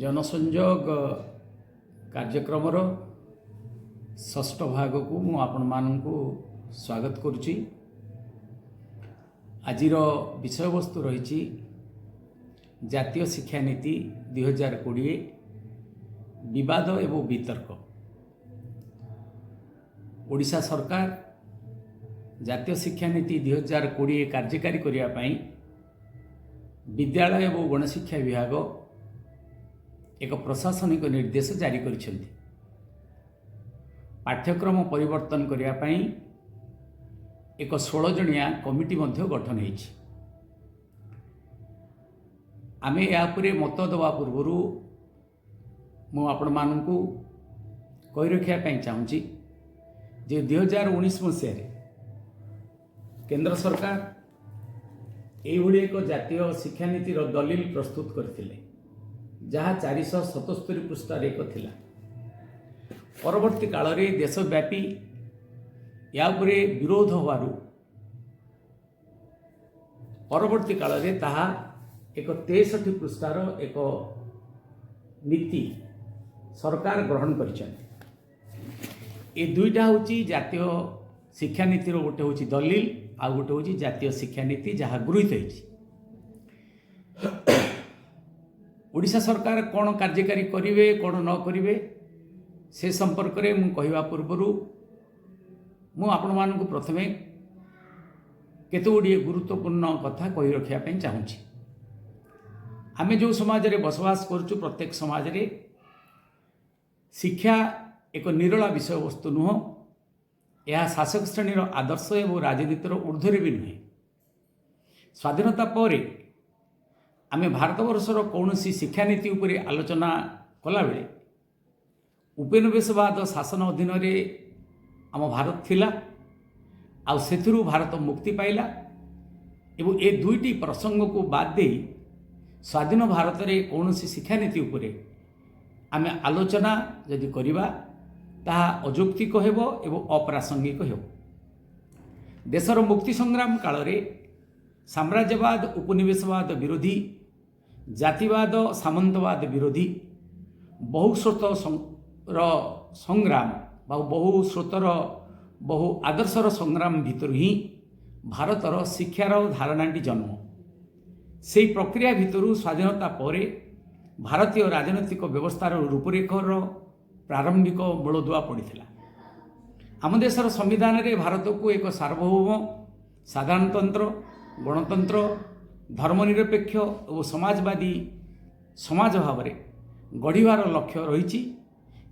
ଜନସଂଯୋଗ କାର୍ଯ୍ୟକ୍ରମର ଷଷ୍ଠ ଭାଗକୁ ମୁଁ ଆପଣମାନଙ୍କୁ ସ୍ୱାଗତ କରୁଛି। ଆଜିର ବିଷୟବସ୍ତୁ ରହିଛି ଜାତୀୟ ଶିକ୍ଷାନୀତି 2020, ବିବାଦ ଏବଂ ବିତର୍କ। ଓଡ଼ିଶା ସରକାର ଜାତୀୟ ଶିକ୍ଷାନୀତି 2020 କାର୍ଯ୍ୟକାରୀ କରିବା ପାଇଁ ବିଦ୍ୟାଳୟ ଏବଂ ଗଣଶିକ୍ଷା ବିଭାଗ ଏକ ପ୍ରଶାସନିକ ନିର୍ଦ୍ଦେଶ ଜାରି କରିଛନ୍ତି। ପାଠ୍ୟକ୍ରମ ପରିବର୍ତ୍ତନ କରିବା ପାଇଁ ଏକ 16 ଜଣିଆ କମିଟି ମଧ୍ୟ ଗଠନ ହୋଇଛି। ଆମେ ଏହା ଉପରେ ମତ ଦେବା ପୂର୍ବରୁ ମୁଁ ଆପଣମାନଙ୍କୁ କହି ରଖିବା ପାଇଁ ଚାହୁଁଛି ଯେ 2019 ମସିହାରେ କେନ୍ଦ୍ର ସରକାର ଏଇଭଳି ଏକ ଜାତୀୟ ଶିକ୍ଷାନୀତିର ଦଲିଲ ପ୍ରସ୍ତୁତ କରିଥିଲେ, ଯାହା 477 ପୃଷ୍ଠାରେ ଏକ ଥିଲା। ପରବର୍ତ୍ତୀ କାଳରେ ଦେଶବ୍ୟାପୀ ଏହା ଉପରେ ବିରୋଧ ହେବାରୁ ପରବର୍ତ୍ତୀ କାଳରେ ତାହା ଏକ 63 ପୃଷ୍ଠାର ଏକ ନୀତି ସରକାର ଗ୍ରହଣ କରିଛନ୍ତି। ଏ ଦୁଇଟା ହେଉଛି ଜାତୀୟ ଶିକ୍ଷାନୀତିର ଗୋଟେ ହେଉଛି ଦଲିଲ, ଆଉ ଗୋଟେ ହେଉଛି ଜାତୀୟ ଶିକ୍ଷାନୀତି ଯାହା ଗୃହୀତ ହେଇଛି। ଓଡ଼ିଶା ସରକାର କ'ଣ କାର୍ଯ୍ୟକାରୀ କରିବେ, କ'ଣ ନ କରିବେ, ସେ ସମ୍ପର୍କରେ ମୁଁ କହିବା ପୂର୍ବରୁ ମୁଁ ଆପଣମାନଙ୍କୁ ପ୍ରଥମେ କେତେ ଗୁଡ଼ିଏ ଗୁରୁତ୍ୱପୂର୍ଣ୍ଣ କଥା କହି ରଖିବା ପାଇଁ ଚାହୁଁଛି। ଆମେ ଯେଉଁ ସମାଜରେ ବସବାସ କରୁଛୁ, ପ୍ରତ୍ୟେକ ସମାଜରେ ଶିକ୍ଷା ଏକ ନିରୋଳା ବିଷୟବସ୍ତୁ ନୁହଁ। ଏହା ଶାସକ ଶ୍ରେଣୀର ଆଦର୍ଶ ଏବଂ ରାଜନୀତିର ଉର୍ଦ୍ଧ୍ୱରେ ବି ନୁହେଁ। ସ୍ୱାଧୀନତା ପରେ ଆମେ ଭାରତବର୍ଷର କୌଣସି ଶିକ୍ଷାନୀତି ଉପରେ ଆଲୋଚନା କଲାବେଳେ ଉପନିବେଶବାଦ ଶାସନ ଅଧୀନରେ ଆମ ଭାରତ ଥିଲା, ଆଉ ସେଥିରୁ ଭାରତ ମୁକ୍ତି ପାଇଲା ଏବଂ ଏ ଦୁଇଟି ପ୍ରସଙ୍ଗକୁ ବାଦ ଦେଇ ସ୍ୱାଧୀନ ଭାରତରେ କୌଣସି ଶିକ୍ଷାନୀତି ଉପରେ ଆମେ ଆଲୋଚନା ଯଦି କରିବା, ତାହା ଅଯୌକ୍ତିକ ହେବ ଏବଂ ଅପ୍ରାସଙ୍ଗିକ ହେବ। ଦେଶର ମୁକ୍ତି ସଂଗ୍ରାମ କାଳରେ ସାମ୍ରାଜ୍ୟବାଦ, ଉପନିବେଶବାଦ ବିରୋଧୀ, ଜାତିବାଦ, ସାମନ୍ତବାଦ ବିରୋଧୀ ବହୁ ସ୍ରୋତ ର ସଂଗ୍ରାମ ବା ବହୁ ସ୍ରୋତର, ବହୁ ଆଦର୍ଶର ସଂଗ୍ରାମ ଭିତରୁ ହିଁ ଭାରତର ଶିକ୍ଷାର ଧାରଣାଟି ଜନ୍ମ। ସେହି ପ୍ରକ୍ରିୟା ଭିତରୁ ସ୍ୱାଧୀନତା ପରେ ଭାରତୀୟ ରାଜନୈତିକ ବ୍ୟବସ୍ଥାର ରୂପରେଖର ପ୍ରାରମ୍ଭିକ ମୂଳଦୁଆ ପଡ଼ିଥିଲା। ଆମ ଦେଶର ସମ୍ବିଧାନରେ ଭାରତକୁ ଏକ ସାର୍ବଭୌମ ସାଧାରଣତନ୍ତ୍ର, ଗଣତନ୍ତ୍ର, ଧର୍ମନିରପେକ୍ଷ ଓ ସମାଜବାଦୀ ସମାଜ ଭାବରେ ଗଢ଼ିବାର ଲକ୍ଷ୍ୟ ରହିଛି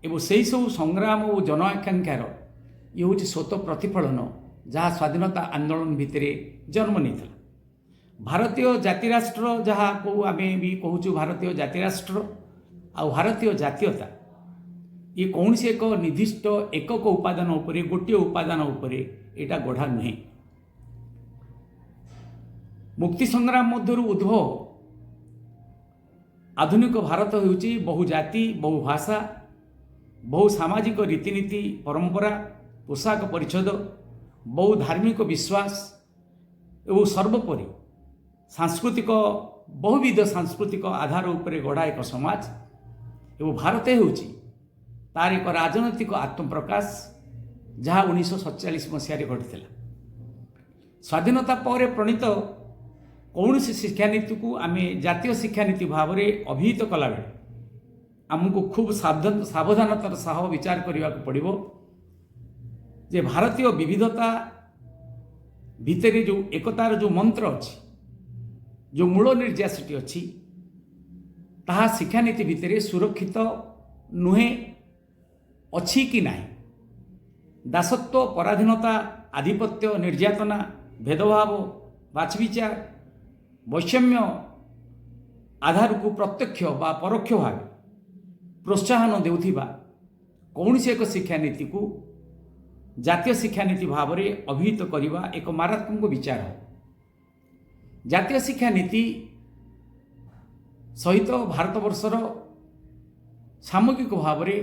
ଏବଂ ସେହିସବୁ ସଂଗ୍ରାମ ଓ ଜନ ଆକାଂକ୍ଷାର ଇଏ ହେଉଛି ସ୍ୱତଃ ପ୍ରତିଫଳନ, ଯାହା ସ୍ୱାଧୀନତା ଆନ୍ଦୋଳନ ଭିତରେ ଜନ୍ମ ନେଇଥିଲା। ଭାରତୀୟ ଜାତିରାଷ୍ଟ୍ର, ଯାହାକୁ ଆମେ ବି କହୁଛୁ ଭାରତୀୟ ଜାତିରାଷ୍ଟ୍ର ଆଉ ଭାରତୀୟ ଜାତୀୟତା, ଇଏ କୌଣସି ଏକ ନିର୍ଦ୍ଦିଷ୍ଟ ଏକକ ଉପାଦାନ ଉପରେ, ଗୋଟିଏ ଉପାଦାନ ଉପରେ ଏଇଟା ଗଢ଼ା ନୁହେଁ। ମୁକ୍ତି ସଂଗ୍ରାମ ମଧ୍ୟରୁ ଉଦ୍ଭବ ଆଧୁନିକ ଭାରତ ହେଉଛି ବହୁ ଜାତି, ବହୁ ଭାଷା, ବହୁ ସାମାଜିକ ରୀତିନୀତି, ପରମ୍ପରା, ପୋଷାକ ପରିଚ୍ଛଦ, ବହୁ ଧାର୍ମିକ ବିଶ୍ୱାସ ଏବଂ ସର୍ବୋପରି ସାଂସ୍କୃତିକ, ବହୁବିଧ ସାଂସ୍କୃତିକ ଆଧାର ଉପରେ ଗଢ଼ା ଏକ ସମାଜ ଏବଂ ଭାରତ ହେଉଛି ତାର ଏକ ରାଜନୈତିକ ଆତ୍ମପ୍ରକାଶ, ଯାହା 1947 ମସିହାରେ ଘଟିଥିଲା। ସ୍ୱାଧୀନତା ପରେ ପ୍ରଣୀତ କୌଣସି ଶିକ୍ଷାନୀତିକୁ ଆମେ ଜାତୀୟ ଶିକ୍ଷାନୀତି ଭାବରେ ଅଭିହିତ କଲାବେଳେ ଆମକୁ ଖୁବ୍ ସାବଧାନତାର ସହ ବିଚାର କରିବାକୁ ପଡ଼ିବ ଯେ ଭାରତୀୟ ବିବିଧତା ଭିତରେ ଯେଉଁ ଏକତାର ଯେଉଁ ମନ୍ତ୍ର ଅଛି, ଯେଉଁ ମୂଳ ନିର୍ଯାସଟି ଅଛି, ତାହା ଶିକ୍ଷାନୀତି ଭିତରେ ସୁରକ୍ଷିତ ନୁହେଁ, ଅଛି କି ନାହିଁ। ଦାସତ୍ୱ, ପରାଧୀନତା, ଆଧିପତ୍ୟ, ନିର୍ଯାତନା, ଭେଦଭାବ, ବାଛବିଚାର, ବୈଷମ୍ୟ ଆଧାରକୁ ପ୍ରତ୍ୟକ୍ଷ ବା ପରୋକ୍ଷ ଭାବେ ପ୍ରୋତ୍ସାହନ ଦେଉଥିବା କୌଣସି ଏକ ଶିକ୍ଷାନୀତିକୁ ଜାତୀୟ ଶିକ୍ଷାନୀତି ଭାବରେ ଅଭିହିତ କରିବା ଏକ ମାରାତ୍ମକ ବିଚାର। ଜାତୀୟ ଶିକ୍ଷାନୀତି ସହିତ ଭାରତବର୍ଷର ସାମଗ୍ରିକ ଭାବରେ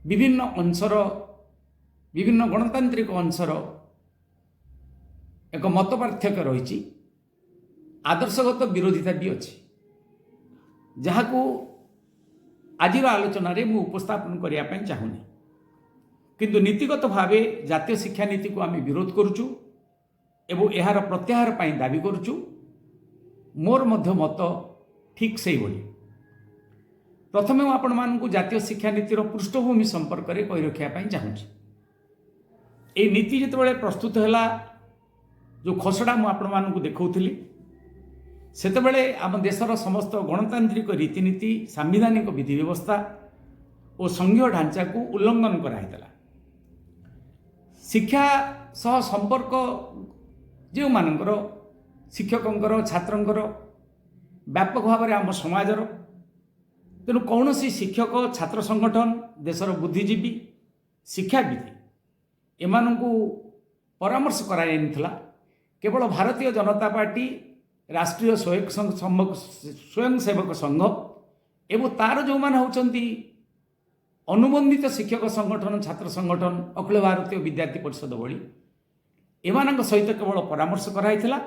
ବିଭିନ୍ନ ଅଂଶର, ବିଭିନ୍ନ ଗଣତାନ୍ତ୍ରିକ ଅଂଶର ଏକ ମତ ପାର୍ଥକ୍ୟ ରହିଛି, ଆଦର୍ଶଗତ ବିରୋଧିତା ବି ଅଛି, ଯାହାକୁ ଆଜିର ଆଲୋଚନାରେ ମୁଁ ଉପସ୍ଥାପନ କରିବା ପାଇଁ ଚାହୁଁନି। କିନ୍ତୁ ନୀତିଗତ ଭାବେ ଜାତୀୟ ଶିକ୍ଷାନୀତିକୁ ଆମେ ବିରୋଧ କରୁଛୁ ଏବଂ ଏହାର ପ୍ରତ୍ୟାହାର ପାଇଁ ଦାବି କରୁଛୁ। ମୋର ମଧ୍ୟ ମତ ଠିକ୍ ସେଇଭଳି। ପ୍ରଥମେ ମୁଁ ଆପଣମାନଙ୍କୁ ଜାତୀୟ ଶିକ୍ଷାନୀତିର ପୃଷ୍ଠଭୂମି ସମ୍ପର୍କରେ କହି ରଖିବା ପାଇଁ ଚାହୁଁଛି। ଏଇ ନୀତି ଯେତେବେଳେ ପ୍ରସ୍ତୁତ ହେଲା, ଯେଉଁ ଖସଡ଼ା ମୁଁ ଆପଣମାନଙ୍କୁ ଦେଖାଉଥିଲି, ସେତେବେଳେ ଆମ ଦେଶର ସମସ୍ତ ଗଣତାନ୍ତ୍ରିକ ରୀତିନୀତି, ସାମ୍ବିଧାନିକ ବିଧି ବ୍ୟବସ୍ଥା ଓ ସଂଘୀୟ ଢାଞ୍ଚାକୁ ଉଲ୍ଲଂଘନ କରାହେଇଥିଲା। ଶିକ୍ଷା ସହ ସମ୍ପର୍କ ଯେଉଁମାନଙ୍କର, ଶିକ୍ଷକଙ୍କର, ଛାତ୍ରଙ୍କର, ବ୍ୟାପକ ଭାବରେ ଆମ ସମାଜର, ତେଣୁ କୌଣସି ଶିକ୍ଷକ, ଛାତ୍ର ସଂଗଠନ, ଦେଶର ବୁଦ୍ଧିଜୀବୀ, ଶିକ୍ଷାବିତ୍ ଏମାନଙ୍କୁ ପରାମର୍ଶ କରାଯାଇନଥିଲା। କେବଳ ଭାରତୀୟ ଜନତା ପାର୍ଟି, ରାଷ୍ଟ୍ରୀୟ ସ୍ୱୟଂସେବକ ସଂଘ ଏବଂ ତାର ଯେଉଁମାନେ ହେଉଛନ୍ତି ଅନୁବନ୍ଧିତ ଶିକ୍ଷକ ସଂଗଠନ, ଛାତ୍ର ସଂଗଠନ, ଅଖିଳ ଭାରତୀୟ ବିଦ୍ୟାର୍ଥୀ ପରିଷଦ ଭଳି ଏମାନଙ୍କ ସହିତ କେବଳ ପରାମର୍ଶ କରାଯାଇଥିଲା।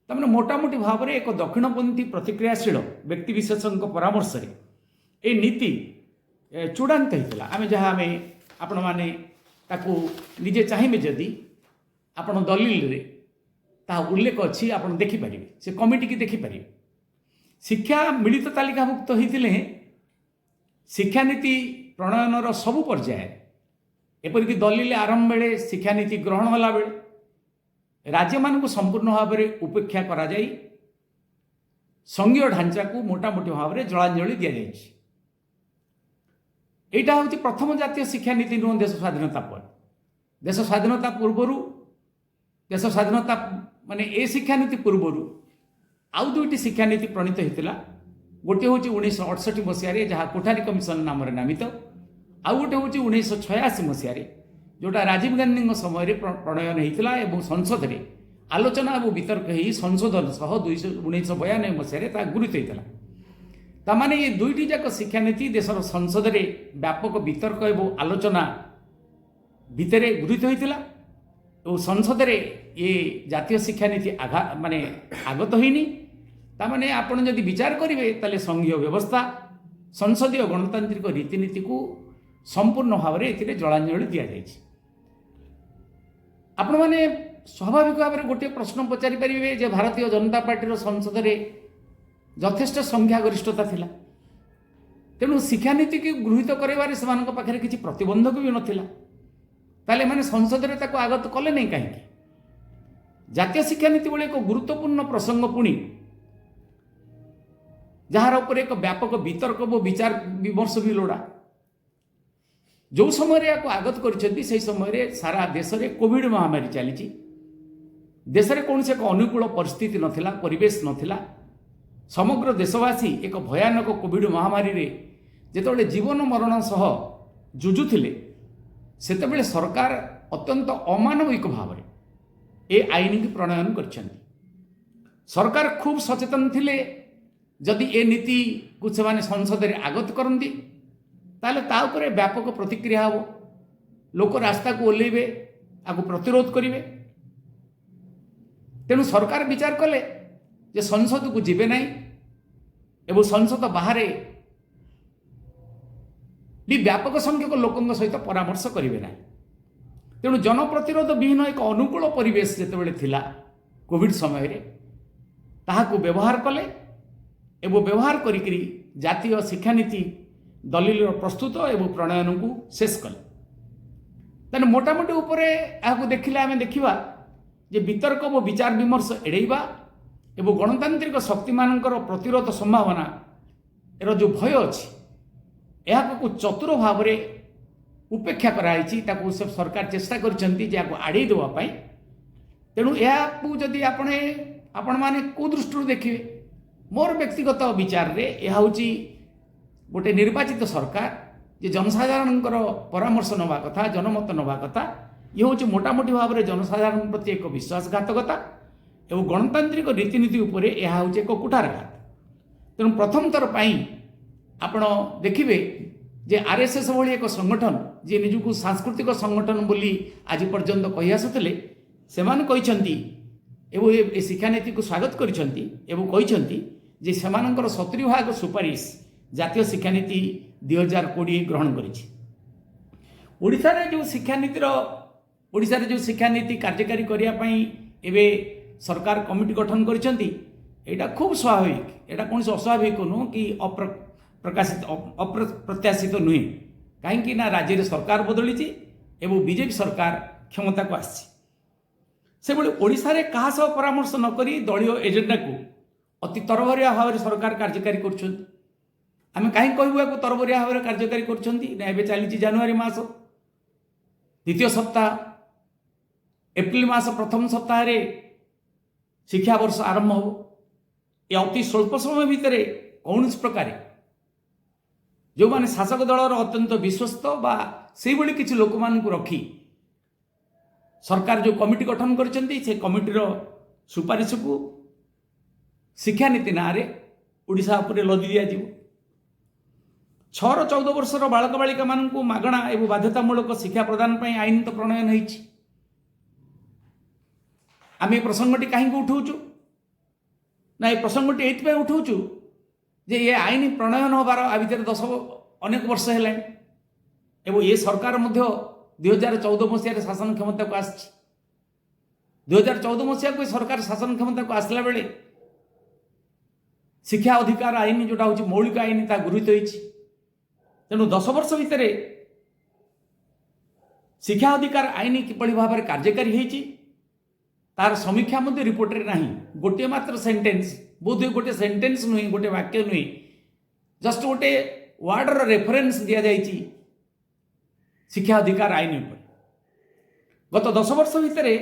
ତାମାନେ ମୋଟାମୋଟି ଭାବରେ ଏକ ଦକ୍ଷିଣପନ୍ଥୀ ପ୍ରତିକ୍ରିୟାଶୀଳ ବ୍ୟକ୍ତିବିଶେଷଙ୍କ ପରାମର୍ଶରେ এই ନୀତି ଚୂଡ଼ାନ୍ତ ହେଇଥିଲା। ଆମେ ଯାହା ଆମେ ଆପଣମାନେ ତାକୁ ନିଜେ ଚାହିଁବେ ଯଦି, ଆପଣ ଦଲିଲରେ ତାହା ଉଲ୍ଲେଖ ଅଛି, ଆପଣ ଦେଖିପାରିବେ, ସେ କମିଟିକି ଦେଖିପାରିବେ। ଶିକ୍ଷା ମିଳିତ ତାଲିକାଭୁକ୍ତ ହୋଇଥିଲେ ହେଁ ଶିକ୍ଷାନୀତି ପ୍ରଣୟନର ସବୁ ପର୍ଯ୍ୟାୟରେ, ଏପରିକି ଦଲିଲ ଆରମ୍ଭ ବେଳେ, ଶିକ୍ଷାନୀତି ଗ୍ରହଣ ହେଲାବେଳେ ରାଜ୍ୟମାନଙ୍କୁ ସମ୍ପୂର୍ଣ୍ଣ ଭାବରେ ଉପେକ୍ଷା କରାଯାଇ ସଂଘୀୟ ଢାଞ୍ଚାକୁ ମୋଟାମୋଟି ଭାବରେ ଜଳାଞ୍ଜଳି ଦିଆଯାଇଛି। ଏଇଟା ହେଉଛି ପ୍ରଥମ ଜାତୀୟ ଶିକ୍ଷାନୀତି ନୁହଁ ଦେଶ ସ୍ୱାଧୀନତା ପରେ। ଦେଶ ସ୍ୱାଧୀନତା ପୂର୍ବରୁ, ଦେଶ ସ୍ୱାଧୀନତା ମାନେ ଏ ଶିକ୍ଷାନୀତି ପୂର୍ବରୁ ଆଉ ଦୁଇଟି ଶିକ୍ଷାନୀତି ପ୍ରଣୀତ ହୋଇଥିଲା। ଗୋଟିଏ ହେଉଛି 1968 ମସିହାରେ, ଯାହା କୋଠାରୀ କମିଶନ ନାମରେ ନାମିତ। ଆଉ ଗୋଟେ ହେଉଛି 1986 ମସିହାରେ, ଯେଉଁଟା ରାଜୀବ ଗାନ୍ଧୀଙ୍କ ସମୟରେ ପ୍ରଣୟନ ହୋଇଥିଲା ଏବଂ ସଂସଦରେ ଆଲୋଚନା ଏବଂ ବିତର୍କ ହେଇ ସଂଶୋଧନ ସହ 1992 ମସିହାରେ ତାହା ଗୃହୀତ ହୋଇଥିଲା। ତାମାନେ ଏ ଦୁଇଟି ଯାକ ଶିକ୍ଷାନୀତି ଦେଶର ସଂସଦରେ ବ୍ୟାପକ ବିତର୍କ ଏବଂ ଆଲୋଚନା ଭିତରେ ଗୃହୀତ ହୋଇଥିଲା ଏବଂ ସଂସଦରେ ଏ ଜାତୀୟ ଶିକ୍ଷାନୀତି ମାନେ ଆଗତ ହୋଇନି। ତାମାନେ ଆପଣ ଯଦି ବିଚାର କରିବେ, ତାହେଲେ ସଂଘୀୟ ବ୍ୟବସ୍ଥା, ସଂସଦୀୟ ଗଣତାନ୍ତ୍ରିକ ରୀତିନୀତିକୁ ସମ୍ପୂର୍ଣ୍ଣ ଭାବରେ ଏଥିରେ ଜଳାଞ୍ଜଳି ଦିଆଯାଇଛି। ଆପଣମାନେ ସ୍ୱାଭାବିକ ଭାବରେ ଗୋଟିଏ ପ୍ରଶ୍ନ ପଚାରିପାରିବେ ଯେ ଭାରତୀୟ ଜନତା ପାର୍ଟିର ସଂସଦରେ ଯଥେଷ୍ଟ ସଂଖ୍ୟାଗରିଷ୍ଠତା ଥିଲା, ତେଣୁ ଶିକ୍ଷାନୀତିକୁ ଗୃହୀତ କରାଇବାରେ ସେମାନଙ୍କ ପାଖରେ କିଛି ପ୍ରତିବନ୍ଧକ ବି ନଥିଲା। ତାହେଲେ ଏମାନେ ସଂସଦରେ ତାକୁ ଆଗତ କଲେ ନାହିଁ କାହିଁକି? ଜାତୀୟ ଶିକ୍ଷାନୀତି ଭଳି ଏକ ଗୁରୁତ୍ୱପୂର୍ଣ୍ଣ ପ୍ରସଙ୍ଗ, ପୁଣି ଯାହାର ଉପରେ ଏକ ବ୍ୟାପକ ବିତର୍କ ଓ ବିଚାର ବିମର୍ଶ ବି ଲୋଡ଼ା, ଯେଉଁ ସମୟରେ ଏହାକୁ ଆଗତ କରିଛନ୍ତି, ସେହି ସମୟରେ ସାରା ଦେଶରେ କୋଭିଡ଼ ମହାମାରୀ ଚାଲିଛି। ଦେଶରେ କୌଣସି ଏକ ଅନୁକୂଳ ପରିସ୍ଥିତି ନଥିଲା, ପରିବେଶ ନଥିଲା। ସମଗ୍ର ଦେଶବାସୀ ଏକ ଭୟାନକ କୋଭିଡ଼ ମହାମାରୀରେ ଯେତେବେଳେ ଜୀବନ ମରଣ ସହ ଯୁଝୁଥିଲେ, ସେତେବେଳେ ସରକାର ଅତ୍ୟନ୍ତ ଅମାନବିକ ଭାବରେ ଏ ଆଇନକୁ ପ୍ରଣୟନ କରିଛନ୍ତି। ସରକାର ଖୁବ୍ ସଚେତନ ଥିଲେ, ଯଦି ଏ ନୀତିକୁ ସେମାନେ ସଂସଦରେ ଆଗତ କରନ୍ତି, ତାହେଲେ ତା ଉପରେ ବ୍ୟାପକ ପ୍ରତିକ୍ରିୟା ହେବ, ଲୋକ ରାସ୍ତାକୁ ଓହ୍ଲେଇବେ, ଆକୁ ପ୍ରତିରୋଧ କରିବେ। ତେଣୁ ସରକାର ବିଚାର କଲେ ଯେ ସଂସଦକୁ ଯିବେ ନାହିଁ ଏବଂ ସଂସଦ ବାହାରେ ବି ବ୍ୟାପକ ସଂଖ୍ୟକ ଲୋକଙ୍କ ସହିତ ପରାମର୍ଶ କରିବେ ନାହିଁ। ତେଣୁ ଜନପ୍ରତିରୋଧ ବିହୀନ ଏକ ଅନୁକୂଳ ପରିବେଶ ଯେତେବେଳେ ଥିଲା କୋଭିଡ଼ ସମୟରେ, ତାହାକୁ ବ୍ୟବହାର କଲେ ଏବଂ ବ୍ୟବହାର କରିକିରି ଜାତୀୟ ଶିକ୍ଷାନୀତି ଦଲିଲର ପ୍ରସ୍ତୁତ ଏବଂ ପ୍ରଣୟନକୁ ଶେଷ କଲେ। ତେଣୁ ମୋଟାମୋଟି ଉପରେ ଏହାକୁ ଦେଖିଲେ ଆମେ ଦେଖିବା ଯେ ବିତର୍କ ଓ ବିଚାର ବିମର୍ଶ ଏଡ଼େଇବା ଏବଂ ଗଣତାନ୍ତ୍ରିକ ଶକ୍ତିମାନଙ୍କର ପ୍ରତିରୋଧ ସମ୍ଭାବନା ଏର ଯେଉଁ ଭୟ ଅଛି, ଏହାକୁ ଚତୁର ଭାବରେ ଉପେକ୍ଷା କରାଯାଇଛି। ତାକୁ ସେ ସରକାର ଚେଷ୍ଟା କରିଛନ୍ତି ଯେ ଏହାକୁ ଆଡ଼େଇ ଦେବା ପାଇଁ। ତେଣୁ ଏହାକୁ ଯଦି ଆପଣମାନେ କେଉଁ ଦୃଷ୍ଟିରୁ ଦେଖିବେ, ମୋର ବ୍ୟକ୍ତିଗତ ବିଚାରରେ ଏହା ହେଉଛି ଗୋଟେ ନିର୍ବାଚିତ ସରକାର ଯେ ଜନସାଧାରଣଙ୍କର ପରାମର୍ଶ ନେବା କଥା, ଜନମତ ନେବା କଥା, ଇଏ ହେଉଛି ମୋଟାମୋଟି ଭାବରେ ଜନସାଧାରଣଙ୍କ ପ୍ରତି ଏକ ବିଶ୍ୱାସଘାତକତା ଏବଂ ଗଣତାନ୍ତ୍ରିକ ରୀତିନୀତି ଉପରେ ଏହା ହେଉଛି ଏକ କୁଠାରଘାତ। ତେଣୁ ପ୍ରଥମ ଥର ପାଇଁ ଆପଣ ଦେଖିବେ ଯେ ଆର୍ଏସ୍ଏସ୍ ଭଳି ଏକ ସଂଗଠନ, ଯିଏ ନିଜକୁ ସାଂସ୍କୃତିକ ସଂଗଠନ ବୋଲି ଆଜି ପର୍ଯ୍ୟନ୍ତ କହି ଆସୁଥିଲେ, ସେମାନେ କହିଛନ୍ତି ଏବଂ ଏ ଶିକ୍ଷାନୀତିକୁ ସ୍ୱାଗତ କରିଛନ୍ତି ଏବଂ କହିଛନ୍ତି ଯେ ସେମାନଙ୍କର 70% ସୁପାରିଶ ଜାତୀୟ ଶିକ୍ଷାନୀତି 2020 ଗ୍ରହଣ କରିଛି। ଓଡ଼ିଶାରେ ଯେଉଁ ଶିକ୍ଷାନୀତିର ଓଡ଼ିଶାରେ ଯେଉଁ ଶିକ୍ଷାନୀତି କାର୍ଯ୍ୟକାରୀ କରିବା ପାଇଁ ଏବେ ସରକାର କମିଟି ଗଠନ କରିଛନ୍ତି, ଏଇଟା ଖୁବ୍ ସ୍ୱାଭାବିକ। ଏଇଟା କୌଣସି ଅସ୍ୱାଭାବିକ ନୁହଁ କି ଅପ୍ରକାଶିତ, ଅପ୍ରତ୍ୟାଶିତ ନୁହେଁ। କାହିଁକି ନା ରାଜ୍ୟରେ ସରକାର ବଦଳିଛି ଏବଂ ବିଜେପି ସରକାର କ୍ଷମତାକୁ ଆସିଛି। ସେଭଳି ଓଡ଼ିଶାରେ କାହା ସହ ପରାମର୍ଶ ନ କରି ଦଳୀୟ ଏଜେଣ୍ଡାକୁ ଅତି ତରବରିଆ ଭାବରେ ସରକାର କାର୍ଯ୍ୟକାରୀ କରୁଛନ୍ତି। ଆମେ କାହିଁକି କହିବୁ ଏହାକୁ ତରବରିଆ ଭାବରେ କାର୍ଯ୍ୟକାରୀ କରୁଛନ୍ତି ନା, ଏବେ ଚାଲିଛି ଜାନୁଆରୀ ମାସ ଦ୍ୱିତୀୟ ସପ୍ତାହ, ଏପ୍ରିଲ ମାସ ପ୍ରଥମ ସପ୍ତାହରେ ଶିକ୍ଷାବର୍ଷ ଆରମ୍ଭ ହେବ। ଏ ଅତି ସ୍ୱଳ୍ପ ସମୟ ଭିତରେ କୌଣସି ପ୍ରକାରେ ଯେଉଁମାନେ ଶାସକ ଦଳର ଅତ୍ୟନ୍ତ ବିଶ୍ୱସ୍ତ ବା ସେଇଭଳି କିଛି ଲୋକମାନଙ୍କୁ ରଖି ସରକାର ଯେଉଁ କମିଟି ଗଠନ କରିଛନ୍ତି, ସେ କମିଟିର ସୁପାରିଶକୁ ଶିକ୍ଷାନୀତି ନାଁରେ ଓଡ଼ିଶା ଉପରେ ଲଦି ଦିଆଯିବ। 6ରୁ 14 ବର୍ଷର ବାଳକ ବାଳିକାମାନଙ୍କୁ ମାଗଣା ଏବଂ ବାଧ୍ୟତାମୂଳକ ଶିକ୍ଷା ପ୍ରଦାନ ପାଇଁ ଆଇନ ତ ପ୍ରଣୟନ ହେଇଛି। ଆମେ ଏ ପ୍ରସଙ୍ଗଟି କାହିଁକି ଉଠାଉଛୁ ନା, ଏ ପ୍ରସଙ୍ଗଟି ଏଇଥିପାଇଁ ଉଠାଉଛୁ ଯେ ଏ ଆଇନ ପ୍ରଣୟନ ହେବାର ଆ ଭିତରେ ଅନେକ ବର୍ଷ ହେଲାଣି ଏବଂ ଏ ସରକାର ମଧ୍ୟ 2014 ମସିହାରେ ଶାସନ କ୍ଷମତାକୁ ଆସିଛି। 2014 ମସିହାକୁ ଏ ସରକାର ଶାସନ କ୍ଷମତାକୁ ଆସିଲା ବେଳେ ଶିକ୍ଷା ଅଧିକାର ଆଇନ, ଯେଉଁଟା ହେଉଛି ମୌଳିକ ଆଇନ, ତାହା ଗୃହୀତ ହୋଇଛି। ତେଣୁ 10 ବର୍ଷ ଭିତରେ ଶିକ୍ଷା ଅଧିକାର ଆଇନ କିଭଳି ଭାବରେ କାର୍ଯ୍ୟକାରୀ ହେଇଛି, ତାର ସମୀକ୍ଷା ମଧ୍ୟ ରିପୋର୍ଟରେ ନାହିଁ। ଗୋଟିଏ ମାତ୍ର ସେଣ୍ଟେନ୍ସ, ବୋଧହୁଏ ଗୋଟିଏ ସେଣ୍ଟେନ୍ସ ନୁହେଁ, ଗୋଟିଏ ବାକ୍ୟ ନୁହେଁ, ଜଷ୍ଟ ଗୋଟେ ୱାର୍ଡ଼ର ରେଫରେନ୍ସ ଦିଆଯାଇଛି ଶିକ୍ଷା ଅଧିକାର ଆଇନ ଉପରେ। ଗତ 10 ବର୍ଷ ଭିତରେ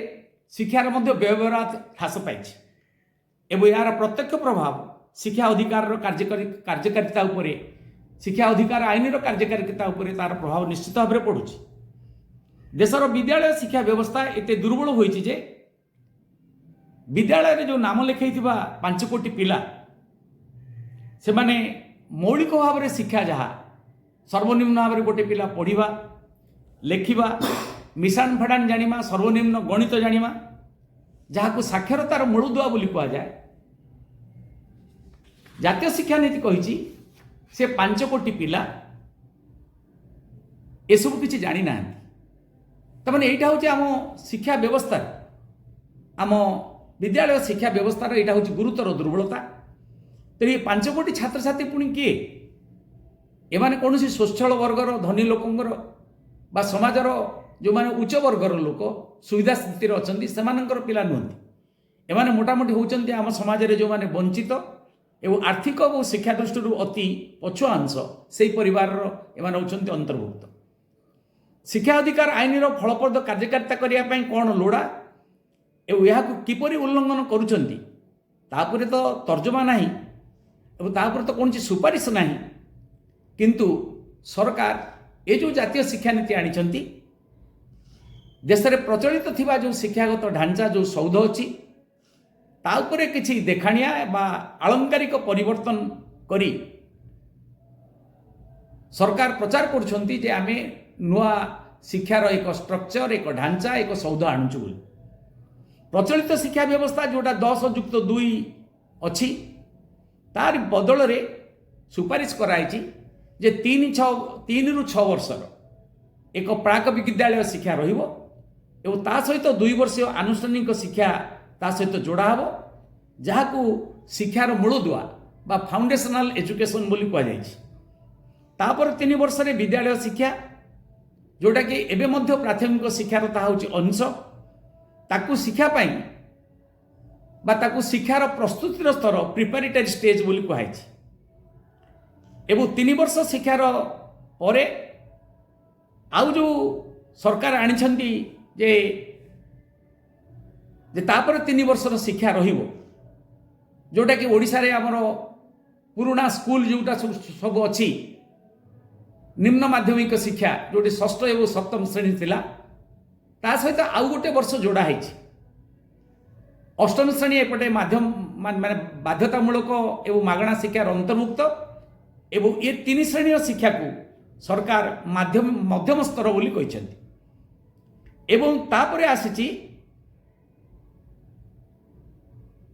ଶିକ୍ଷାର ମଧ୍ୟ ବ୍ୟୟବରାଦ ହ୍ରାସ ପାଇଛି ଏବଂ ଏହାର ପ୍ରତ୍ୟକ୍ଷ ପ୍ରଭାବ ଶିକ୍ଷା ଅଧିକାରର କାର୍ଯ୍ୟକାରିତା ଉପରେ, ଶିକ୍ଷା ଅଧିକାର ଆଇନର କାର୍ଯ୍ୟକାରିତା ଉପରେ ତାର ପ୍ରଭାବ ନିଶ୍ଚିତ ଭାବରେ ପଡ଼ୁଛି। ଦେଶର ବିଦ୍ୟାଳୟ ଶିକ୍ଷା ବ୍ୟବସ୍ଥା ଏତେ ଦୁର୍ବଳ ହୋଇଛି ଯେ ବିଦ୍ୟାଳୟରେ ଯେଉଁ ନାମ ଲେଖାଇଥିବା 5 କୋଟି ପିଲା, ସେମାନେ ମୌଳିକ ଭାବରେ ଶିକ୍ଷା, ଯାହା ସର୍ବନିମ୍ନ ଭାବରେ ଗୋଟେ ପିଲା ପଢ଼ିବା, ଲେଖିବା, ମିଶାଣ ଫେଡ଼ାଣ ଜାଣିବା, ସର୍ବନିମ୍ନ ଗଣିତ ଜାଣିବା, ଯାହାକୁ ସାକ୍ଷରତାର ମୂଳଦୁଆ ବୋଲି କୁହାଯାଏ, ଜାତୀୟ ଶିକ୍ଷାନୀତି କହିଛି ସେ 5 କୋଟି ପିଲା ଏସବୁ କିଛି ଜାଣିନାହାନ୍ତି। ତାମାନେ ଏଇଟା ହେଉଛି ଆମ ଶିକ୍ଷା ବ୍ୟବସ୍ଥାର, ଆମ ବିଦ୍ୟାଳୟ ଶିକ୍ଷା ବ୍ୟବସ୍ଥାର ଏଇଟା ହେଉଛି ଗୁରୁତର ଦୁର୍ବଳତା। ତେଣୁ ଏ 5 କୋଟି ଛାତ୍ରଛାତ୍ରୀ ପୁଣି କିଏ? ଏମାନେ କୌଣସି ସ୍ୱଚ୍ଛଳ ବର୍ଗର ଧନୀ ଲୋକଙ୍କର ବା ସମାଜର ଯେଉଁମାନେ ଉଚ୍ଚ ବର୍ଗର ଲୋକ, ସୁବିଧା ସ୍ଥିତିରେ ଅଛନ୍ତି, ସେମାନଙ୍କର ପିଲା ନୁହନ୍ତି। ଏମାନେ ମୋଟାମୋଟି ହେଉଛନ୍ତି ଆମ ସମାଜରେ ଯେଉଁମାନେ ବଞ୍ଚିତ ଏବଂ ଆର୍ଥିକ ଏବଂ ଶିକ୍ଷା ଦୃଷ୍ଟିରୁ ଅତି ପଛୁଆ ଅଂଶ, ସେଇ ପରିବାରର ଏମାନେ ହେଉଛନ୍ତି ଅନ୍ତର୍ଭୁକ୍ତ। ଶିକ୍ଷା ଅଧିକାର ଆଇନର ଫଳପ୍ରଦ କାର୍ଯ୍ୟକାରିତା କରିବା ପାଇଁ କ'ଣ ଲୋଡ଼ା ଏବଂ ଏହାକୁ କିପରି ଉଲ୍ଲଂଘନ କରୁଛନ୍ତି, ତା ଉପରେ ତ ତର୍ଜମା ନାହିଁ ଏବଂ ତା ଉପରେ ତ କୌଣସି ସୁପାରିଶ ନାହିଁ। କିନ୍ତୁ ସରକାର ଏ ଯେଉଁ ଜାତୀୟ ଶିକ୍ଷାନୀତି ଆଣିଛନ୍ତି, ଦେଶରେ ପ୍ରଚଳିତ ଥିବା ଯେଉଁ ଶିକ୍ଷାଗତ ଢାଞ୍ଚା, ଯେଉଁ ସୌଧ ଅଛି, ତା ଉପରେ କିଛି ଦେଖାଣିଆ ବା ଆଳଙ୍କାରିକ ପରିବର୍ତ୍ତନ କରି ସରକାର ପ୍ରଚାର କରୁଛନ୍ତି ଯେ ଆମେ ନୂଆ ଶିକ୍ଷାର ଏକ ଷ୍ଟ୍ରକ୍ଚର, ଏକ ଢାଞ୍ଚା, ଏକ ସୌଧ ଆଣୁଛୁ ବୋଲି। ପ୍ରଚଳିତ ଶିକ୍ଷା ବ୍ୟବସ୍ଥା ଯେଉଁଟା 10+2 ଅଛି, ତାରି ବଦଳରେ ସୁପାରିଶ କରାଯାଇଛି ଯେ 3 6, 3ରୁ 6 ବର୍ଷର ଏକ ପ୍ରାକ ବିଦ୍ୟାଳୟ ଶିକ୍ଷା ରହିବ ଏବଂ ତା ସହିତ 2 ବର୍ଷୀୟ ଆନୁଷ୍ଠାନିକ ଶିକ୍ଷା ତା ସହିତ ଯୋଡ଼ା ହେବ, ଯାହାକୁ ଶିକ୍ଷାର ମୂଳଦୁଆ ବା ଫାଉଣ୍ଡେସନାଲ ଏଜୁକେସନ୍ ବୋଲି କୁହାଯାଇଛି। ତାପରେ 3 ବର୍ଷରେ ବିଦ୍ୟାଳୟ ଶିକ୍ଷା, ଯେଉଁଟାକି ଏବେ ମଧ୍ୟ ପ୍ରାଥମିକ ଶିକ୍ଷାର ତାହା ହେଉଛି ଅଂଶ, ତାକୁ ଶିକ୍ଷା ପାଇଁ ବା ତାକୁ ଶିକ୍ଷାର ପ୍ରସ୍ତୁତିର ସ୍ତର, ପ୍ରିପାରେଟରୀ ଷ୍ଟେଜ୍ ବୋଲି କୁହାଯାଇଛି। ଏବଂ 3 ବର୍ଷ ଶିକ୍ଷାର ପରେ ଆଉ ଯେଉଁ ସରକାର ଆଣିଛନ୍ତି ଯେ ତାପରେ 3 ବର୍ଷର ଶିକ୍ଷା ରହିବ, ଯେଉଁଟାକି ଓଡ଼ିଶାରେ ଆମର ପୁରୁଣା ସ୍କୁଲ ଯେଉଁଟା ସବୁ ଅଛି, ନିମ୍ନ ମାଧ୍ୟମିକ ଶିକ୍ଷା ଯେଉଁଠି ଷଷ୍ଠ ଏବଂ ସପ୍ତମ ଶ୍ରେଣୀ ଥିଲା, ତା ସହିତ ଆଉ ଗୋଟେ ବର୍ଷ ଯୋଡ଼ା ହେଇଛି। ଅଷ୍ଟମ ଶ୍ରେଣୀ ଏପଟେ ମାଧ୍ୟମ ମାନେ ବାଧ୍ୟତାମୂଳକ ଏବଂ ମାଗଣା ଶିକ୍ଷାର ଅନ୍ତର୍ଭୁକ୍ତ ଏବଂ ଏ ତିନି ଶ୍ରେଣୀର ଶିକ୍ଷାକୁ ସରକାର ମଧ୍ୟମ ସ୍ତର ବୋଲି କହିଛନ୍ତି। ଏବଂ ତାପରେ ଆସିଛି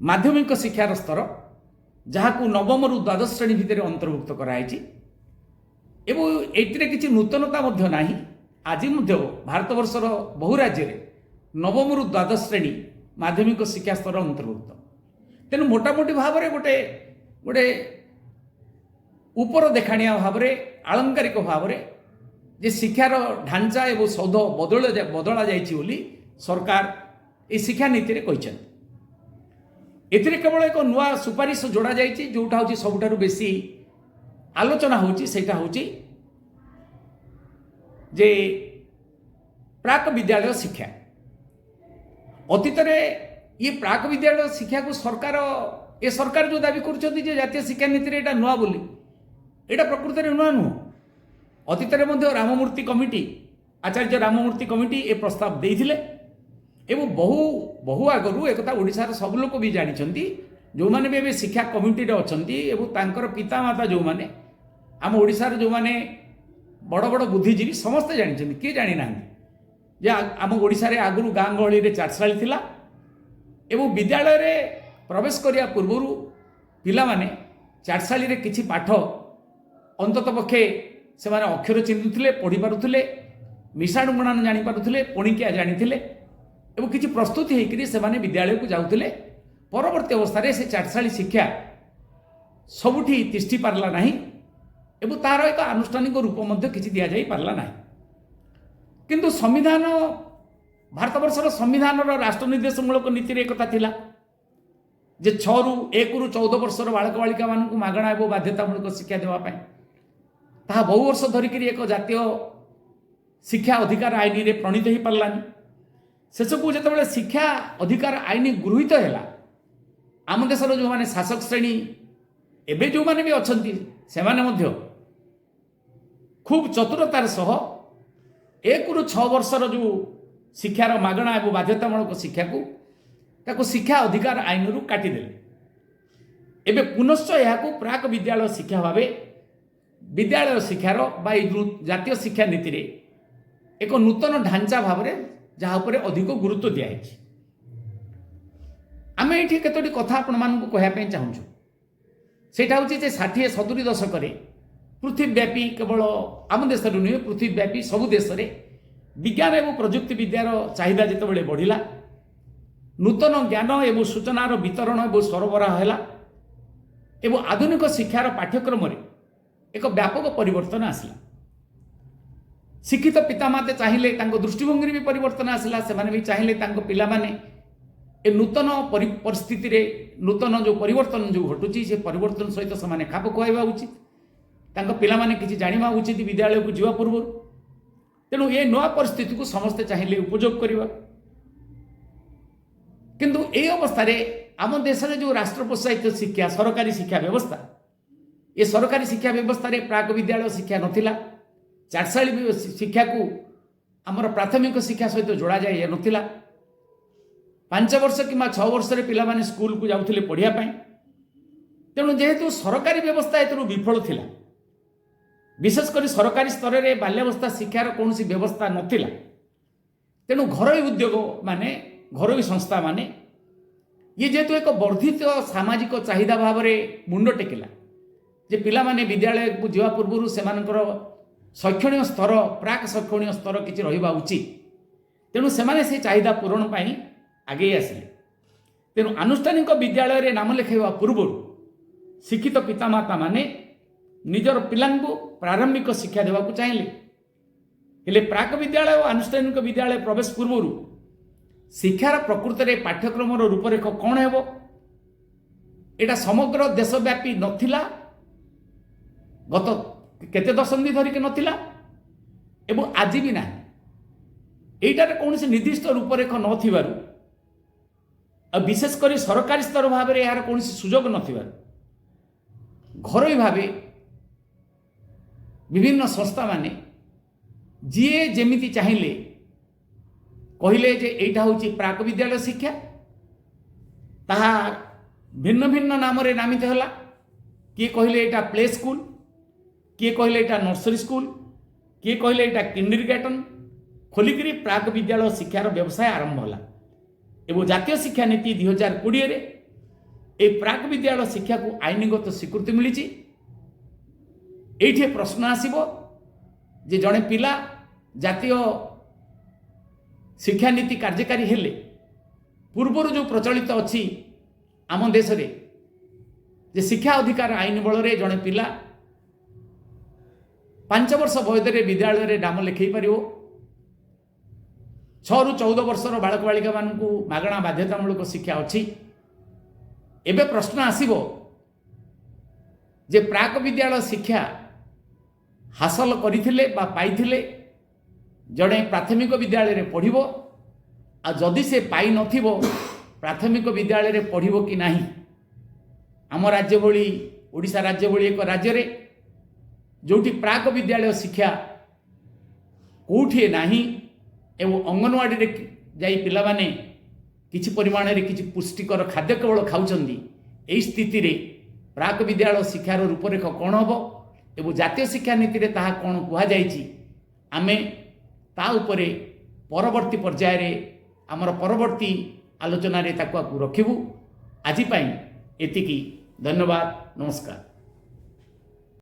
ମାଧ୍ୟମିକ ଶିକ୍ଷାର ସ୍ତର, ଯାହାକୁ ନବମରୁ ଦ୍ୱାଦଶ ଶ୍ରେଣୀ ଭିତରେ ଅନ୍ତର୍ଭୁକ୍ତ କରାଯାଇଛି। ଏବଂ ଏଥିରେ କିଛି ନୂତନତା ମଧ୍ୟ ନାହିଁ। ଆଜି ମଧ୍ୟ ଭାରତବର୍ଷର ବହୁ ରାଜ୍ୟରେ ନବମରୁ ଦ୍ୱାଦଶ ଶ୍ରେଣୀ ମାଧ୍ୟମିକ ଶିକ୍ଷା ସ୍ତର ଅନ୍ତର୍ଭୁକ୍ତ। ତେଣୁ ମୋଟାମୋଟି ଭାବରେ ଗୋଟେ ଗୋଟେ ଉପର ଦେଖାଣିଆ ଭାବରେ, ଆଳଙ୍କାରିକ ଭାବରେ ଯେ ଶିକ୍ଷାର ଢାଞ୍ଚା ଏବଂ ସୌଧ ବଦଳା ଯାଇଛି ବୋଲି ସରକାର ଏହି ଶିକ୍ଷାନୀତିରେ କହିଛନ୍ତି। ଏଥିରେ କେବଳ ଏକ ନୂଆ ସୁପାରିଶ ଯୋଡ଼ା ଯାଇଛି, ଯେଉଁଟା ହେଉଛି ସବୁଠାରୁ ବେଶୀ ଆଲୋଚନା ହେଉଛି। ସେଇଟା ହେଉଛି ଯେ ପ୍ରାକ ବିଦ୍ୟାଳୟ ଶିକ୍ଷା। ଅତୀତରେ ଇଏ ପ୍ରାକ ବିଦ୍ୟାଳୟ ଶିକ୍ଷାକୁ ସରକାର, ଏ ସରକାର ଯେଉଁ ଦାବି କରୁଛନ୍ତି ଯେ ଜାତୀୟ ଶିକ୍ଷାନୀତିରେ ଏଇଟା ନୂଆ ବୋଲି, ଏଇଟା ପ୍ରକୃତରେ ନୂଆ ନୁହଁ। ଅତୀତରେ ମଧ୍ୟ ରାମମୂର୍ତ୍ତି କମିଟି, ଆଚାର୍ଯ୍ୟ ରାମମୂର୍ତ୍ତି କମିଟି ଏ ପ୍ରସ୍ତାବ ଦେଇଥିଲେ ଏବଂ ବହୁ ବହୁ ଆଗରୁ ଏକଥା ଓଡ଼ିଶାର ସବୁ ଲୋକ ବି ଜାଣିଛନ୍ତି, ଯେଉଁମାନେ ବି ଏବେ ଶିକ୍ଷା କମିଟିରେ ଅଛନ୍ତି ଏବଂ ତାଙ୍କର ପିତାମାତା ଯେଉଁମାନେ, ଆମ ଓଡ଼ିଶାର ଯେଉଁମାନେ ବଡ଼ ବଡ଼ ବୁଦ୍ଧିଜୀବୀ, ସମସ୍ତେ ଜାଣିଛନ୍ତି। କିଏ ଜାଣିନାହାନ୍ତି ଯେ ଆମ ଓଡ଼ିଶାରେ ଆଗରୁ ଗାଁ ଗହଳିରେ ଚାଟଶାଳୀ ଥିଲା ଏବଂ ବିଦ୍ୟାଳୟରେ ପ୍ରବେଶ କରିବା ପୂର୍ବରୁ ପିଲାମାନେ ଚାଟଶାଳୀରେ କିଛି ପାଠ, ଅନ୍ତତଃ ପକ୍ଷେ ସେମାନେ ଅକ୍ଷର ଚିହ୍ନୁଥିଲେ, ପଢ଼ିପାରୁଥିଲେ, ମିଶାଣ ଗୁଣାନ ଜାଣିପାରୁଥିଲେ, ପଣିକିଆ ଜାଣିଥିଲେ ଏବଂ କିଛି ପ୍ରସ୍ତୁତି ହେଇକରି ସେମାନେ ବିଦ୍ୟାଳୟକୁ ଯାଉଥିଲେ। ପରବର୍ତ୍ତୀ ଅବସ୍ଥାରେ ସେ ଚାଟଶାଳୀ ଶିକ୍ଷା ସବୁଠି ତିଷ୍ଠି ପାରିଲା ନାହିଁ ଏବଂ ତାହାର ଏକ ଆନୁଷ୍ଠାନିକ ରୂପ ମଧ୍ୟ କିଛି ଦିଆଯାଇ ପାରିଲା ନାହିଁ। କିନ୍ତୁ ସମ୍ବିଧାନ, ଭାରତବର୍ଷର ସମ୍ବିଧାନର ରାଷ୍ଟ୍ର ନିର୍ଦ୍ଦେଶମୂଳକ ନୀତିରେ ଏକଥା ଥିଲା ଯେ 6ରୁ 1ରୁ 14 ବର୍ଷର ବାଳକ ବାଳିକାମାନଙ୍କୁ ମାଗଣା ଏବଂ ବାଧ୍ୟତାମୂଳକ ଶିକ୍ଷା ଦେବା ପାଇଁ। ତାହା ବହୁ ବର୍ଷ ଧରିକିରି ଏକ ଜାତୀୟ ଶିକ୍ଷା ଅଧିକାର ଆଇନରେ ପ୍ରଣୀତ ହୋଇପାରିଲାନି। ଶେଷକୁ ଯେତେବେଳେ ଶିକ୍ଷା ଅଧିକାର ଆଇନ ଗୃହୀତ ହେଲା, ଆମ ଦେଶର ଯେଉଁମାନେ ଶାସକ ଶ୍ରେଣୀ, ଏବେ ଯେଉଁମାନେ ବି ଅଛନ୍ତି, ସେମାନେ ମଧ୍ୟ ଖୁବ୍ ଚତୁରତାର ସହ 1ରୁ 6 ବର୍ଷର ଯେଉଁ ଶିକ୍ଷାର ମାଗଣା ଏବଂ ବାଧ୍ୟତାମୂଳକ ଶିକ୍ଷାକୁ, ତାକୁ ଶିକ୍ଷା ଅଧିକାର ଆଇନରୁ କାଟିଦେଲେ। ଏବେ ପୁନଶ୍ଚ ଏହାକୁ ପ୍ରାକ ବିଦ୍ୟାଳୟ ଶିକ୍ଷା ଭାବେ ବିଦ୍ୟାଳୟ ଶିକ୍ଷାର ବା ଏଇ ଯେଉଁ ଜାତୀୟ ଶିକ୍ଷା ନୀତିରେ ଏକ ନୂତନ ଢାଞ୍ଚା ଭାବରେ ଯାହା ଉପରେ ଅଧିକ ଗୁରୁତ୍ୱ ଦିଆହେଇଛି। ଆମେ ଏଇଠି କେତୋଟି କଥା ଆପଣମାନଙ୍କୁ କହିବା ପାଇଁ ଚାହୁଁଛୁ। ସେଇଟା ହେଉଛି ଯେ 60-70 ଦଶକରେ ପୃଥିବୀବ୍ୟାପୀ, କେବଳ ଆମ ଦେଶରେ ନୁହେଁ, ପୃଥିବୀବ୍ୟାପୀ ସବୁ ଦେଶରେ ବିଜ୍ଞାନ ଏବଂ ପ୍ରଯୁକ୍ତି ବିଦ୍ୟାର ଚାହିଦା ଯେତେବେଳେ ବଢ଼ିଲା, ନୂତନ ଜ୍ଞାନ ଏବଂ ସୂଚନାର ବିତରଣ ଏବଂ ସରବରାହ ହେଲା ଏବଂ ଆଧୁନିକ ଶିକ୍ଷାର ପାଠ୍ୟକ୍ରମରେ ଏକ ବ୍ୟାପକ ପରିବର୍ତ୍ତନ ଆସିଲା। ଶିକ୍ଷିତ ପିତାମାତା ଚାହିଁଲେ, ତାଙ୍କ ଦୃଷ୍ଟିଭଙ୍ଗୀରେ ବି ପରିବର୍ତ୍ତନ ଆସିଲା। ସେମାନେ ବି ଚାହିଁଲେ ତାଙ୍କ ପିଲାମାନେ ଏ ନୂତନ ପରିସ୍ଥିତିରେ, ନୂତନ ଯେଉଁ ପରିବର୍ତ୍ତନ ଯେଉଁ ଘଟୁଛି, ସେ ପରିବର୍ତ୍ତନ ସହିତ ସେମାନେ ଖାପ ଖୁଆଇବା ଉଚିତ। ତାଙ୍କ ପିଲାମାନେ କିଛି ଜାଣିବା ଉଚିତ ବିଦ୍ୟାଳୟକୁ ଯିବା ପୂର୍ବରୁ। ତେଣୁ ଏ ନୂଆ ପରିସ୍ଥିତିକୁ ସମସ୍ତେ ଚାହିଁଲେ ଉପଯୋଗ କରିବା। କିନ୍ତୁ ଏହି ଅବସ୍ଥାରେ ଆମ ଦେଶରେ ଯେଉଁ ରାଷ୍ଟ୍ର ପ୍ରୋତ୍ସାହିତ ଶିକ୍ଷା, ସରକାରୀ ଶିକ୍ଷା ବ୍ୟବସ୍ଥା, ଏ ସରକାରୀ ଶିକ୍ଷା ବ୍ୟବସ୍ଥାରେ ପ୍ରାକ ବିଦ୍ୟାଳୟ ଶିକ୍ଷା ନଥିଲା। ଚାଟଶାଳୀ ଶିକ୍ଷାକୁ ଆମର ପ୍ରାଥମିକ ଶିକ୍ଷା ସହିତ ଯୋଡ଼ାଯାଇ ନଥିଲା। 5 ବର୍ଷ କିମ୍ବା 6 ବର୍ଷରେ ପିଲାମାନେ ସ୍କୁଲକୁ ଯାଉଥିଲେ ପଢ଼ିବା ପାଇଁ। ତେଣୁ ଯେହେତୁ ସରକାରୀ ବ୍ୟବସ୍ଥା ଏଥିରୁ ବିଫଳ ଥିଲା, ବିଶେଷ କରି ସରକାରୀ ସ୍ତରରେ ବାଲ୍ୟାବସ୍ଥା ଶିକ୍ଷାର କୌଣସି ବ୍ୟବସ୍ଥା ନଥିଲା, ତେଣୁ ଘରୋଇ ଉଦ୍ୟୋଗ ମାନେ, ଘରୋଇ ସଂସ୍ଥାମାନେ, ଇଏ ଯେହେତୁ ଏକ ବର୍ଦ୍ଧିତ ସାମାଜିକ ଚାହିଦା ଭାବରେ ମୁଣ୍ଡ ଟେକିଲା ଯେ ପିଲାମାନେ ବିଦ୍ୟାଳୟକୁ ଯିବା ପୂର୍ବରୁ ସେମାନଙ୍କର ଶୈକ୍ଷଣିକ ସ୍ତର, ପ୍ରାକ୍ ଶୈକ୍ଷଣିକ ସ୍ତର କିଛି ରହିବା ଉଚିତ, ତେଣୁ ସେମାନେ ସେ ଚାହିଦା ପୂରଣ ପାଇଁ ଆଗେଇ ଆସିଲେ। ତେଣୁ ଆନୁଷ୍ଠାନିକ ବିଦ୍ୟାଳୟରେ ନାମ ଲେଖାଇବା ପୂର୍ବରୁ ଶିକ୍ଷିତ ପିତାମାତାମାନେ ନିଜର ପିଲାଙ୍କୁ ପ୍ରାରମ୍ଭିକ ଶିକ୍ଷା ଦେବାକୁ ଚାହିଁଲେ। ହେଲେ ପ୍ରାକ ବିଦ୍ୟାଳୟ ଓ ଆନୁଷ୍ଠାନିକ ବିଦ୍ୟାଳୟ ପ୍ରବେଶ ପୂର୍ବରୁ ଶିକ୍ଷାର ପ୍ରକୃତରେ ପାଠ୍ୟକ୍ରମର ରୂପରେଖ କ'ଣ ହେବ, ଏଇଟା ସମଗ୍ର ଦେଶବ୍ୟାପୀ ନଥିଲା, ଗତ କେତେ ଦଶନ୍ଧି ଧରିକି ନଥିଲା ଏବଂ ଆଜି ବି ନାହିଁ। ଏଇଟାରେ କୌଣସି ନିର୍ଦ୍ଦିଷ୍ଟ ରୂପରେଖ ନଥିବାରୁ ଆଉ ବିଶେଷ କରି ସରକାରୀ ସ୍ତର ଭାବରେ ଏହାର କୌଣସି ସୁଯୋଗ ନଥିବାରୁ ଘରୋଇ ଭାବେ ବିଭିନ୍ନ ସଂସ୍ଥାମାନେ ଯିଏ ଯେମିତି ଚାହିଁଲେ କହିଲେ ଯେ ଏଇଟା ହେଉଛି ପ୍ରାକ ବିଦ୍ୟାଳୟ ଶିକ୍ଷା। ତାହା ଭିନ୍ନ ଭିନ୍ନ ନାମରେ ନାମିତ ହେଲା। କିଏ କହିଲେ ଏଇଟା ପ୍ଲେ ସ୍କୁଲ, କିଏ କହିଲେ ଏଇଟା ନର୍ସରୀ ସ୍କୁଲ, କିଏ କହିଲେ ଏଇଟା କିଣ୍ଡର ଗାର୍ଟେନ, ଖୋଲିକିରି ପ୍ରାକ ବିଦ୍ୟାଳୟ ଶିକ୍ଷାର ବ୍ୟବସାୟ ଆରମ୍ଭ ହେଲା। ଏବଂ ଜାତୀୟ ଶିକ୍ଷାନୀତି 2020ରେ ଏହି ପ୍ରାକ ବିଦ୍ୟାଳୟ ଶିକ୍ଷାକୁ ଆଇନଗତ ସ୍ୱୀକୃତି ମିଳିଛି। ଏଇଠି ପ୍ରଶ୍ନ ଆସିବ ଯେ ଜଣେ ପିଲା ଜାତୀୟ ଶିକ୍ଷାନୀତି କାର୍ଯ୍ୟକାରୀ ହେଲେ, ପୂର୍ବରୁ ଯେଉଁ ପ୍ରଚଳିତ ଅଛି ଆମ ଦେଶରେ ଯେ ଶିକ୍ଷା ଅଧିକାର ଆଇନ ବଳରେ ଜଣେ ପିଲା 5 ବର୍ଷ ବୟସରେ ବିଦ୍ୟାଳୟରେ ନାମ ଲେଖାଇ ପାରିବ, 6ରୁ 14 ବର୍ଷର ବାଳକ ବାଳିକାମାନଙ୍କୁ ମାଗଣା ବାଧ୍ୟତାମୂଳକ ଶିକ୍ଷା ଅଛି। ଏବେ ପ୍ରଶ୍ନ ଆସିବ ଯେ ପ୍ରାକ ବିଦ୍ୟାଳୟ ଶିକ୍ଷା ହାସଲ କରିଥିଲେ ବା ପାଇଥିଲେ ଜଣେ ପ୍ରାଥମିକ ବିଦ୍ୟାଳୟରେ ପଢ଼ିବ, ଆଉ ଯଦି ସେ ପାଇନଥିବ, ପ୍ରାଥମିକ ବିଦ୍ୟାଳୟରେ ପଢ଼ିବ କି ନାହିଁ? ଆମ ରାଜ୍ୟ ଭଳି, ଓଡ଼ିଶା ରାଜ୍ୟ ଭଳି ଏକ ରାଜ୍ୟରେ ଯେଉଁଠି ପ୍ରାକ ବିଦ୍ୟାଳୟ ଶିକ୍ଷା କେଉଁଠି ନାହିଁ ଏବଂ ଅଙ୍ଗନବାଡ଼ିରେ ଯାଇ ପିଲାମାନେ କିଛି ପରିମାଣରେ କିଛି ପୁଷ୍ଟିକର ଖାଦ୍ୟ କେବଳ ଖାଉଛନ୍ତି, ଏହି ସ୍ଥିତିରେ ପ୍ରାକ ବିଦ୍ୟାଳୟ ଶିକ୍ଷାର ରୂପରେଖ କ'ଣ ହେବ ଏବଂ ଜାତୀୟ ଶିକ୍ଷାନୀତିରେ ତାହା କ'ଣ କୁହାଯାଇଛି, ଆମେ ତା ଉପରେ ପରବର୍ତ୍ତୀ ପର୍ଯ୍ୟାୟରେ ଆମର ପରବର୍ତ୍ତୀ ଆଲୋଚନାରେ ତାକୁ ଆକୁ ରଖିବୁ। ଆଜି ପାଇଁ ଏତିକି। ଧନ୍ୟବାଦ, ନମସ୍କାର।